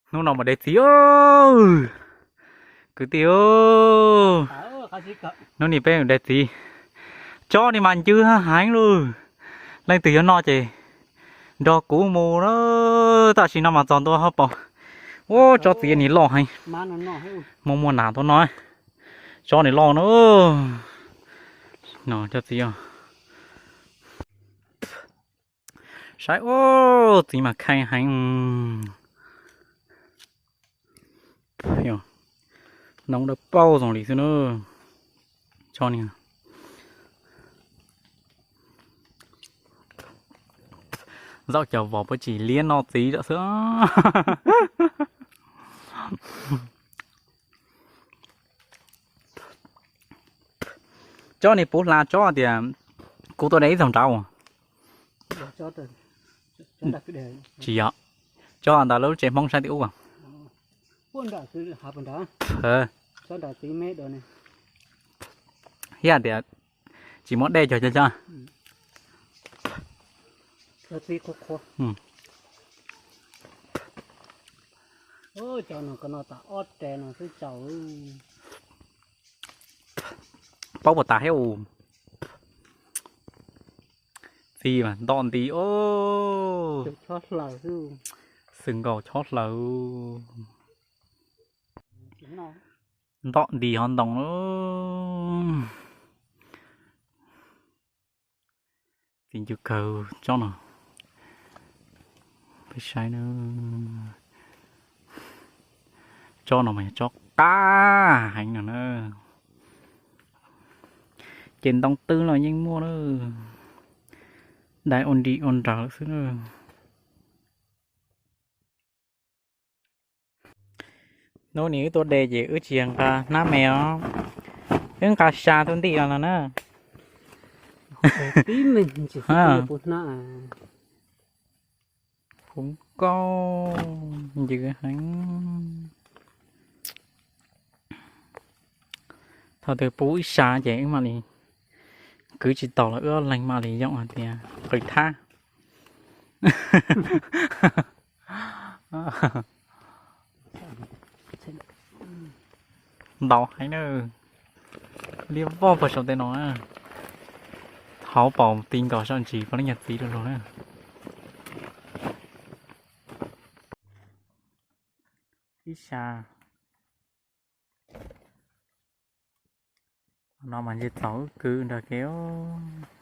Hnub no mas de txiv, kwv tij. Hnub no peb de txiv, tsob ni mas ncw heev lawm. Leej twg yuav noj ces nrog kuv mus na. Tam sim no mas txog ntua hauv paus, ua tsob txiv ni loj heev. Muaj muaj nas tuaj no, tsob ni loj na. No cov txiv, saib, ua txiv mas kheej heev. Noob dawb paug zoo li xwb na. Tsob ni, zaum cas vov puab tsis liab noj txiv lawm xwb. Tsob ni puv hla tsob tias kuv tuaj de ib txog nrad. Tsis yog, tsob ntawd lub tsev Hmoob saib tim ub. Thiab tias tsis muab dej cog cog. Paub puas tas thiab. Txiv mas ntoj nti os. Xwm nkaus chob hlaws. Ntoj nti ho ntoo. Txiv ncw kawg tsob no. Peb saib na. Tsob no mas yog tsob qab heev no na. Ces ntoo twg los yeej muaj na. Dai ua nrim ua nraws lawm xwb na. Hnub no wb tuaj de ces wb tsis yog nqa hnab me os, wb nqa sa tuaj ntim no no na. Puv nkauj ncw heev. Thaum twg puv ib sa ces wb mam li, kwv tsis tau los wb ob leeg mam li yoom hais tias qw thab. Ntau heev na. Liab vog puag saum tej no na. Hauv paus ti nkaus soj ntsis puav leej yog txiv lug lug na. Ib sa no mas ntshe txaus wb kwv nrog kev os.